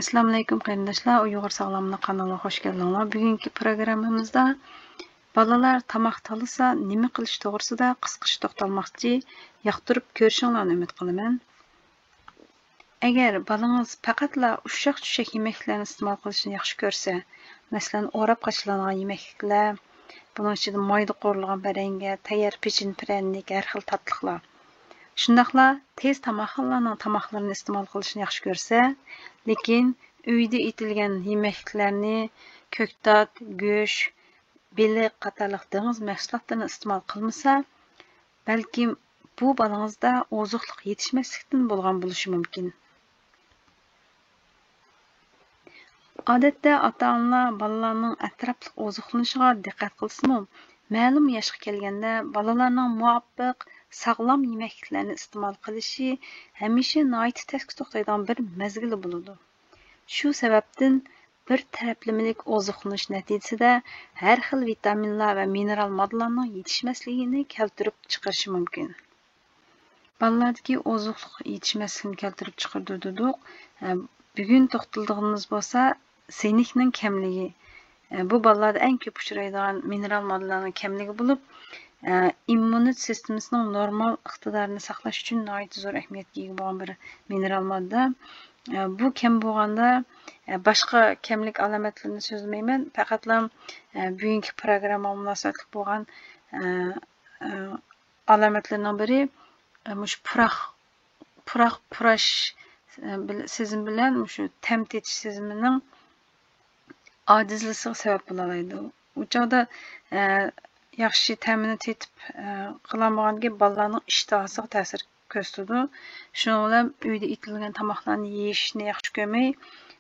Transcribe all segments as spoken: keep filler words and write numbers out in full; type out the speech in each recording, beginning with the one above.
ئەسسالامۇئەلەيكۇم قېرىنداشلار، ئۇيغۇر ساغلاملىق قانىلىغا خوش كەلدىڭلار. بۈگۈنكى پروگراممىمىزدا بالىلار تاماق تاللىسا نېمە قىلىش توغرىسىدا قىسقىچە توختالماقچى، ياقتۇرۇپ كۆرۈشۈڭلارنى ئۈمىد قىلىمەن. ئەگەر بالىڭىز پەقەتلا ئۇششاق-چۈششەك يېمەكلىكلەرنى ئىستېمال قىلىشنى ياخشى كۆرسە، مەسىلەن، ئوراپ قاچىلانغان يېمەكلىكلەر، بۇنىڭ ئىچىدە مايدا قورۇلغان بەرەڭگە، تەييار پېچىن پىرەنىك، ھەر خىل تاتلىقلار. شۇنداقلا تېز تاماقخانىلارنىڭ تاماقلىرىنى ئىستېمال قىلىشنى ياخشى كۆرسە، لېكىن ئۆيدە ئېتىلگەن يېمەكلىكلەرنى، كۆكتات، گۆش، بېلىق قاتارلىق دېڭىز مەھسۇلاتلىرىنى ئىستېمال قىلمىسا، بەلكىم بۇ بالىڭىزدا ئوزۇقلۇق يېتىشمەسلىكتىن بولغان بولۇشى مۇمكىن. ئادەتتە ئاتا-ئانىلار بالىلارنىڭ ئەتراپلىق ئوزۇقلىنىشىغا دىققەت قىلسىمۇ، مەلۇم ياشقا كەلگەندە بالىلارنىڭ مۇۋاپىق، ساغلام يېمەكلىكلەرنى ئىستېمال قىلىشى ھەمىشە ناھايىتى تەسكە توختايدىغان بىر مەزگىلى بولىدۇ. شۇ سەۋەبتىن بىر تەرەپلىمىلىك ئوزۇقلىنىش نەتىجىسىدە ھەر خىل ۋىتامىنلار ۋە مىنېرال ماددىلارنىڭ يېتىشمەسلىكىنى كەلتۈرۈپ چىقىرىشى مۇمكىن. بالىلاردىكى ئوزۇقلۇق يېتىشمەسلىكىنى كەلتۈرۈپ چىقىرىدۇ دېدۇق. ئە، بۈگۈن توختىلىدىغىنىمىز بولسا سىنكنىڭ كەملىكى. ئە، بۇ بالىلاردا ئەڭ كۆپ ئۇچرايدىغان مىنېرال ماددىلارنىڭ كەملىكى بولۇپ، ئە، ئىممۇنىتېت سىستېمىسىنىڭ نورمال ئىقتىدارىنى ساقلاش ئۈچۈن ناھايىتى زور ئەھمىيەتكە ئىگە بولغان بىر مىنېرال ماددا. ئە، بۇ كەم بولغاندا، ئە، باشقا كەملىك ئالامەتلىرىنى سۆزلىمەيمەن، پەقەتلا، ئە، بۈگۈنكى پروگراممىغا مۇناسىۋەتلىك بولغان، ئە، ئە، ئالامەتلىرىنىڭ بىرى، ئە، مۇشۇ پۇراق، پۇراق پۇراش، ئە، بىل-، سېزىمى بىلەن مۇشۇ تەم تېتىش سېزىمىنىڭ ئاجىزلىشىشىغا سەۋەب بولالايدۇ. ئۇ چاغدا، ئە، ياخشى تەمىنى تېتىپ، ئە، قىلالمىغاندىكىن بالىلارنىڭ ئىشتىھاسىغا تەسىر كۆرسىتىدۇ. شۇنىڭ بىلەن ئۆيدە ئېتىلگەن تاماقلارنى يېيىشنى ياخشى كۆرمەي،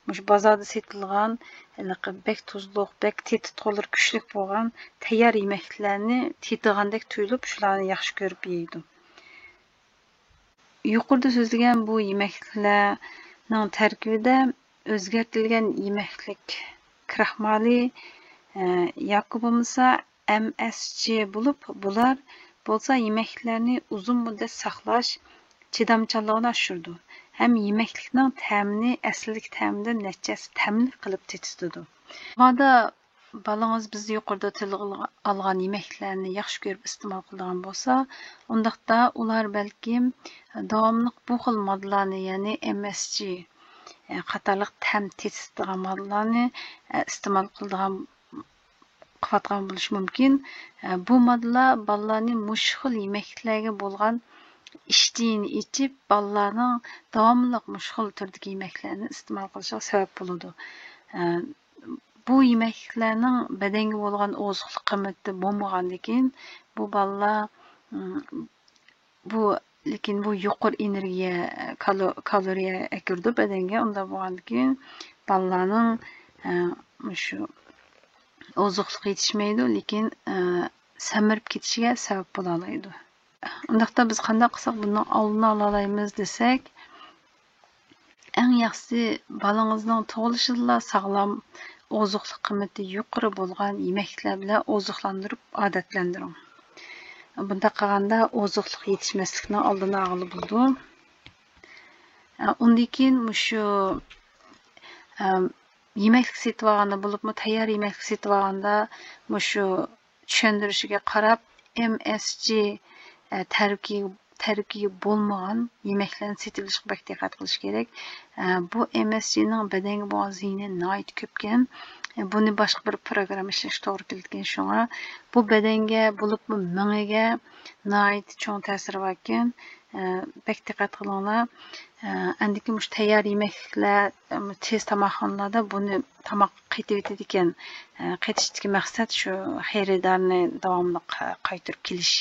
مۇشۇ بازاردا سېتىلغان، ھېلىقى بەك تۇزلۇق، بەك تېتىتقۇلىرى كۈچلۈك بولغان تەييار يېمەكلىكلەرنى تېتىغاندەك تۇيۇلۇپ، شۇلارنى ياخشى كۆرۈپ يەيدۇ. يۇقىرىدا سۆزلىگەن بۇ يېمەكلىكلەرنىڭ تەركىبىدە ئۆزگەرتىلگەن يېمەكلىك كراخمالى، ئە، ياكى بولمىسا ئەم ئەس جى بولۇپ، بۇلار بولسا يېمەكلىكلەرنى ئۇزۇن مۇددەت ساقلاش چىدامچانلىقىنى ئاشۇرىدۇ ھەم يېمەكلىكنىڭ تەمىنى ئەسلىدىكى تەمىدىن نەچچە ھەسسە تەملىك قىلىپ تېتىتىدۇ. مادا بالىڭىز بىز يۇقىرىدا تىلغا ئالغان يېمەكلىكلەرنى ياخشى كۆرۈپ ئىستېمال قىلىدىغان بولسا، ئۇنداقتا ئۇلار بەلكىم داۋاملىق بۇ خىل ماددىلارنى، يەنى ئەم ئەس جى قاتارلىق تەم تېتىتىدىغان ماددىلارنى ئىستېمال قىلىدىغان، قىلىۋاتقان بولۇشى مۇمكىن. بۇ ماددىلار بالىلارنى مۇشۇ خىل يېمەكلىكلەرگە بولغان ئىشتىيىنى ئېچىپ، بالىلارنىڭ داۋاملىق مۇشۇ خىل تۈردىكى يېمەكلەرنى ئىستېمال قىلىشىغا سەۋەب بولىدۇ. بۇ يېمەكلىكلەرنىڭ بەدەنگە بولغان ئوزۇقلۇق قىممىتى بولمىغاندىكىن، بۇ بالىلار، ئىم، بۇ، لېكىن بۇ يۇقىرى ئېنېرگىيە، كالو-، كالورىيە ئەكىرىدۇ بەدەنگە. ئۇنداق بولغاندىكىن بالىلارنىڭ، ئە، مۇشۇ ئوزۇقلۇق يېتىشمەيدۇ، لېكىن، ئە، سەمرىپ كېتىشىگە سەۋەب بولالايدۇ. ئۇنداقتا بىز قانداق قىلساق بۇنىڭ ئالدىنى ئالالايمىز دېسەك، ئەڭ ياخشىسى بالىڭىزنىڭ تۇغۇلۇشىدىلا ساغلام، ئوزۇقلۇق قىممىتى يۇقىرى بولغان يېمەكلىكلەر بىلەن ئوزۇقلاندۇرۇپ ئادەتلەندۈرۈڭ. بۇنداق قىلغاندا ئوزۇقلۇق يېتىشمەسلىكنىڭ ئالدىنى ئالغىلى بولىدۇ. ئۇندىن كېيىن مۇشۇ، ئەم، يېمەكلىك سېتىۋالغاندا، بولۇپمۇ تەييار يېمەكلىك سېتىۋالغاندا مۇشۇ چۈشەندۈرۈشىگە قاراپ، ئەم ئەس جى، ئە، تەركىبى، تەركىبى بولمىغان يېمەكلەرنى سېتىۋېلىشقا بەك دىققەت قىلىش كېرەك. ئە، بۇ ئەم ئەس جىنىڭ بەدەنگە بولغان زىيىنى ناھايىتى كۆپكەن. ئە، بۇنى باشقا بىر پروگرامما ئىشلەشكە توغرا كېلىدىكەن. شۇڭا بۇ بەدەنگە، بولۇپمۇ مېڭىگە ناھايىتى چوڭ تەسىرى باركەن. ئە، بەك دىققەت قىلىڭلار. ئە، ئەندىكى مۇشۇ تەييار يېمەكلىكلەر، ئە، تېز تاماقخانىلاردا بۇنى تاماق قېتىۋېتىدىكەن. ئە، قېتىشتىكى مەقسەت شۇ خېرىدارنى داۋاملىق، ئە، قايتۇرۇپ كېلىش.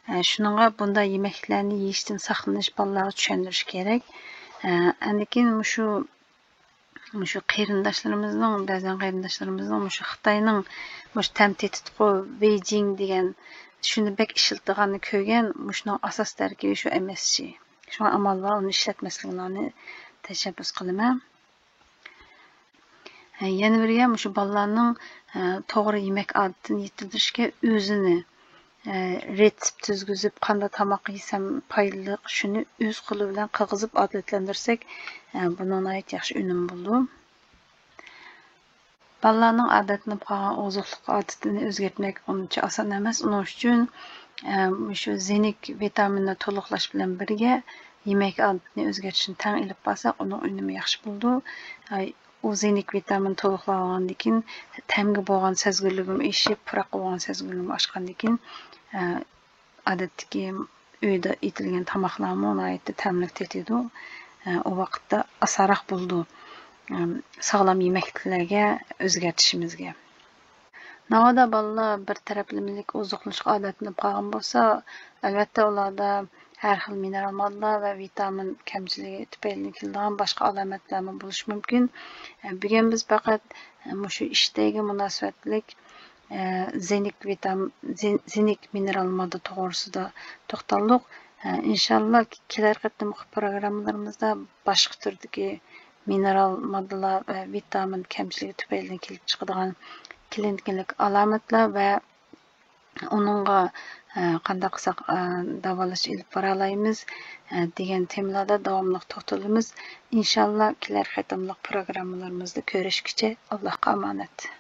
ئە، شۇنىڭغا بۇنداق يېمەكلىكلەرنى يېيىشتىن ساقلىنىش بالىلارغا چۈشەندۈرۈش كېرەك. ئە، ئەندىكىن مۇشۇ، مۇشۇ قېرىنداشلىرىمىزنىڭ، بەزەن قېرىنداشلىرىمىزنىڭ مۇشۇ خىتاينىڭ مۇشۇ تەم تېتىتقۇ بېيجىڭ دېگەن شۇنى بەك ئىشلىتىدىغاننى كۆرگەن، مۇشۇنىڭ ئاساس تەركىبى شۇ ئەم ئەس جى. شۇڭا ئامال بار ئۇنى ئىشلەتمەسلىكىڭلارنى تەشەببۇس قىلىمەن. ھە، يەنە بىرگە مۇشۇ بالىلارنىڭ، ھە، توغرا يېمەك ئادىتىنى يېتىلدۈرۈشكە ئۆزىنى، ئە، رېتسېپ تۈزگۈزۈپ، قانداق تاماق يېسەم پايدىلىق، شۇنى ئۆز قولى بىلەن قىلغۇزۇپ ئادەتلەندۈرسەك، ئە، بۇنىڭ ناھايىتى ياخشى ئۈنۈم بولىدۇ. بالىلارنىڭ ئادەتلىنىپ قالغان ئوزۇقلۇق ئادىتىنى ئۆزگەرتمەك ئۇنچە ئاسان ئەمەس. ئۇنىڭ ئۈچۈن، ئە، مۇشۇ زېنك ۋىتامىننى تولۇقلاش بىلەن بىرگە يېمەك ئادىتىنى ئۆزگەرتىشنى تەڭ ئېلىپ بارساق، ئۇنىڭ ئۈنۈمى ياخشى بولىدۇ. ئە، ئۇ زېنك ۋىتامىن تولۇقلانغاندىن كېيىن تەمگە بولغان سەزگۈرلۈكىمۇ ئېشىپ، پۇراققا بولغان سەزگۈرلۈكىمۇ ئاشقاندىن كېيىن، ئە، ئادەتتىكى ئۆيدە ئېتىلگەن تاماقلارمۇ ناھايىتى تەملىك تېتىيدۇ. ئە، ئۇ ۋاقىتتا ئاسانراق بولىدۇ، ئەم، ساغلام يېمەكلىكلەرگە ئۆزگەرتىشىمىزگە. ناۋادا بالىلار بىر تەرەپلىمىلىك ئوزۇقلىنىشقا ئادەتلىنىپ قالغان بولسا، ئەلۋەتتە ئۇلاردا ھەر خىل مىنېرال ماددىلار ۋە ۋىتامىن كەمچىلىكى تۈپەيلىدىن كېلىدىغان باشقا ئالامەتلەرمۇ بولۇشى مۇمكىن. ئە، بۈگۈن بىز پەقەت، ئە، مۇشۇ ئىشتەيگە مۇناسىۋەتلىك، ئە، زېنك ۋىتام-، زېن-، زېنك مىنېرال ماددا توغرىسىدا توختالدۇق. ئە، ئىنشاللا كېلەر قېتىمقى پروگراممىلىرىمىزدا باشقا تۈردىكى مىنېرال ماددىلار ۋە ۋىتامىن كەمچىلىكى تۈپەيلىدىن كېلىپ چىقىدىغان كلىنىكىلىق ئالامەتلەر ۋە ئۇنىڭغا، ئە، قانداق قىلساق، ئە، داۋالاش ئېلىپ بارالايمىز، ئە، دېگەن تېمىلاردا داۋاملىق توختىلىمىز. ئىنشاللا كېلەر قېتىملىق پروگراممىلىرىمىزدا كۆرۈشكىچە ئاللاھقا ئامانەت.